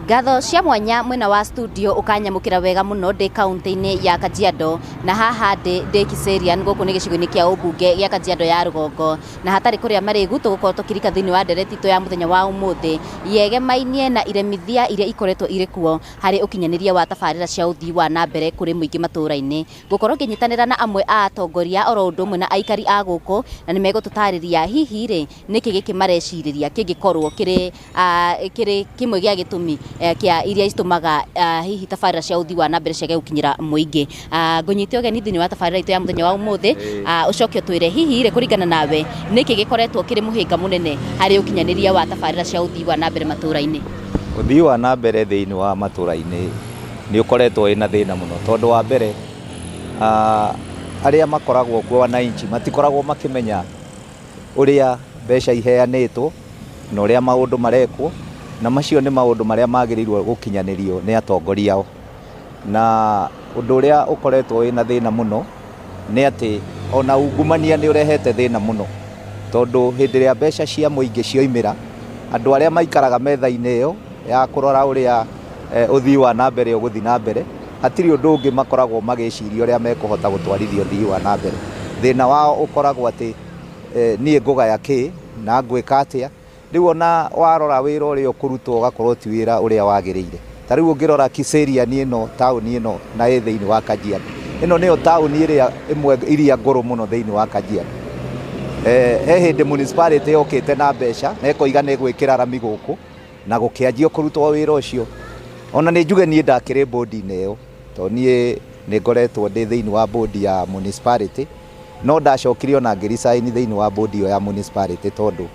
Ngatho cia mwanya mwena wa studio ũkanyamũkĩra wega mũno ndĩ kaunti-inĩ ya Kajiado, na haha ndĩ ndĩ Kiserian, gũkũ nĩ gĩcigo-inĩ kĩa ũmbunge gĩa Kajiado ya rũgongo. Na hatarĩ kũrĩa marĩgu, tũgũkorwo tũkĩrika thĩinĩ wa ndereti itũ ya mũthenya wa ũmũthĩ yegemainie na iremithia iria ikoretwo irĩ kuo harĩ ũkinyanĩria wa tabarĩra cia ũthii wa na mbere kũrĩ mũingĩ matũũra-inĩ. Ngũkorwo ngĩnyitanĩra na amwe a atongoria oro ũndũ ũmwe na aikari a gũkũ, na nĩ megũtũtarĩria hihi rĩ nĩkĩ gĩkĩ marecirĩria kĩngĩkorwo kĩrĩ kĩrĩ kĩmwe gĩa gĩtũmi kĩa iria citũmaga hihi tabarĩra cia ũthii wa na mbere ciage gũkinyĩra mũingĩ. Ngũnyite ũgeni thĩinĩ wa tabarĩra itũ ya mũthenya wa ũmũthĩ, ũcoke ũtwĩre hihi rĩ kũringana nawe nĩkĩ gĩkoretwo kĩrĩ mũhĩnga mũnene harĩ ũkinyanĩria wa tabarĩra cia ũthii wa na mbere matũũra-inĩ? Ũthii wa na mbere thĩinĩ wa matũũra-inĩ nĩ ũkoretwo wĩna thĩna mũno, tondũ wa mbere arĩa makoragwo kuo wananchi matikoragwo makĩmenya ũrĩa mbeca iheanĩtwo na ũrĩa maũndũ marekwo, na macio nĩ maũndũ marĩa magĩrĩirwo gũkinyanĩrio nĩ atongoria ao. Na ũndũ ũrĩa ũkoretwo wĩna thĩna mũno nĩ atĩ ona ungumania nĩ ũrehete thĩna mũno, tondũ hĩndĩ ĩrĩa mbeca cia mũingĩ cioimĩra, andũ arĩa maikaraga metha-inĩ ĩyo ya kũrora ũrĩa ũthii wa na mbere ũgũthiĩ na mbere, hatirĩ ũndũ ũngĩ makoragwo magĩciria ũrĩa mekũhota gũtwarithia ũthii wa na mbere. Thĩna wao ũkoragwo atĩ niĩ ngũgaya kĩ na ngwĩka atĩa. Rĩu ona warora wĩra ũrĩa ũkũrutwo ũgakorwo ti wĩra ũrĩa wagĩrĩire. Ta rĩu ũngĩrora Kiserian ĩno, taũni ĩno na ĩ thĩinĩ wa Kajiado, ĩno nĩyo taũni ĩrĩa ĩmwe iria ngũrũ mũno thĩinĩ wa Kajiado. He hĩndĩ municipality yokĩte na mbeca na ĩkoiga nĩ ĩgwĩkĩra rami gũkũ, na gũkĩanjio kũrutwo wĩra ũcio. Ona nĩ njuge niĩ ndakĩrĩ bũndi-inĩ ĩyo, tondũ niĩ nĩ ngoretwo ndĩ thĩinĩ wa bũndi ya municipality, no ndacokire ona ngĩ resign thĩinĩ wa bũndi ĩyo ya municipality, tondũ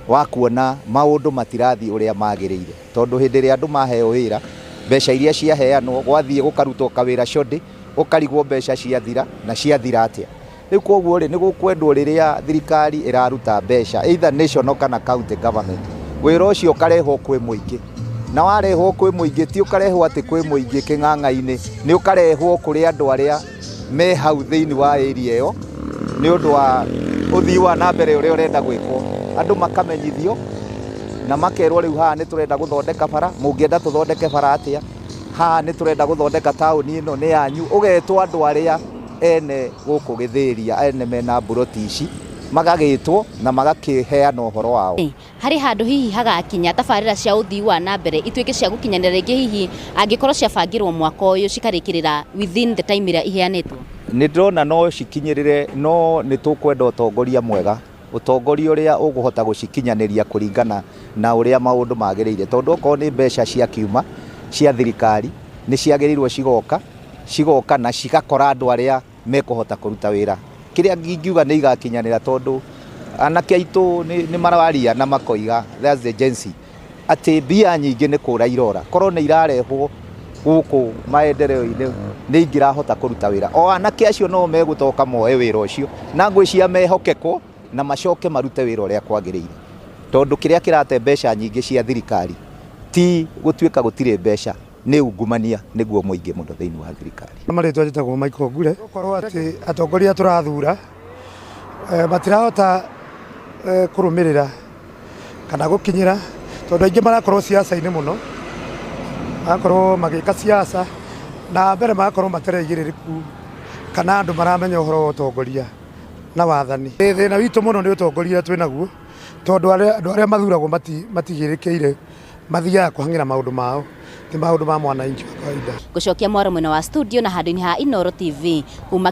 wa kuona maũndũ matirathiĩ ũrĩa magĩrĩire. Tondũ hĩndĩ ĩrĩa andũ maheo wĩra, mbeca iria ciaheanwo gwathiĩ gũkarutwo kawĩra shoddy, ũkarigwo mbeca ciathira na ciathira atĩa. Rĩu koguo rĩ, nĩ gũkwendwo rĩrĩa thirikari ĩraruta mbeca either national kana county government, wĩra ũcio ũkarehwo kwĩ mũingĩ. Na warehwo kwĩ mũingĩ, ti ũkarehwo atĩ kwĩ mũingĩ kĩng'ang'a-inĩ, nĩ ũkarehwo kũrĩ andũ arĩa me hau thĩinĩ wa area ĩyo, nĩ ũndũ wa ũthii wa na mbere ũrĩa ũrenda gwĩkwo. Andũ makamenyithio na makerwo rĩu haha nĩ tũrenda gũthondeka bara, mũngĩenda tũthondeke bara atĩa, haha nĩ tũrenda gũthondeka taũni ĩno nĩ yanyu. Ũgetwo andũ arĩa ene gũkũ gĩthĩria, ene mena mburoti ici, magagĩtwo na magakĩheana ũhoro wao. Harĩ handũ hihi hagakinya tabarĩra cia ũthii wa na mbere ituĩke cia gũkinyanĩra rĩngĩ, hihi angĩkorwo ciabangĩrwo mwaka ũyũ cikarĩkĩrĩra within the time ĩrĩa iheanĩtwo? Nĩ ndĩrona no cikinyĩrĩre, no nĩ tũkwenda ũtongoria mwega, ũtongoria ũrĩa ũkũhota gũcikinyanĩria kũringana na ũrĩa maũndũ magĩrĩire. Tondũ okorwo nĩ mbeca ciakiuma cia thirikari, nĩ ciagĩrĩirwo cigoka cigoka na cigakora andũ arĩa mekũhota kũruta wĩra. Kĩrĩa ingiuga nĩ igakinyanĩra, tondũ anake aitũ nĩ mararia na makoiga, that's the Gen Z, atĩ mbia nyingĩ nĩ kũra irora. Korwo nĩ irarehwo gũkũ maendeleo-inĩ, nĩ ingĩrahota kũruta wĩra. O anake acio no megũtoka moe wĩra ũcio na ngwĩciria mehokekwo na macoke marute wĩra ũrĩa kwagĩrĩire. Tondũ kĩrĩa kĩrate mbeca nyingĩ cia thirikari ti gũtuĩka gũtirĩ mbeca, nĩ ungumania nĩguo mũingĩ mũno thĩinĩ wa thirikari. Marĩtwa njĩtagwo Michael Ngure. Gũkorwo atĩ atongoria tũrathura matirahota kũrũmĩrĩra kana gũkinyĩra, tondũ aingĩ marakorwo siasa-inĩ mũno, magakorwo magĩka siasa na mbere magakorwo matarĩ aigĩrĩrĩku kana andũ maramenya ũhoro wa ũtongoria na wathani. Thĩna witũ mũno nĩ ũtongoria twĩ naguo, tondũ andũ arĩa mathuragwo matigĩrĩkĩire, mathiaga kũhang'ĩra maũndũ mao, ti maũndũ ma mwananchi wa kawaida. Ngũcokia mwaro mwena wa studio na handũ-inĩ ha Inooro TV kuma.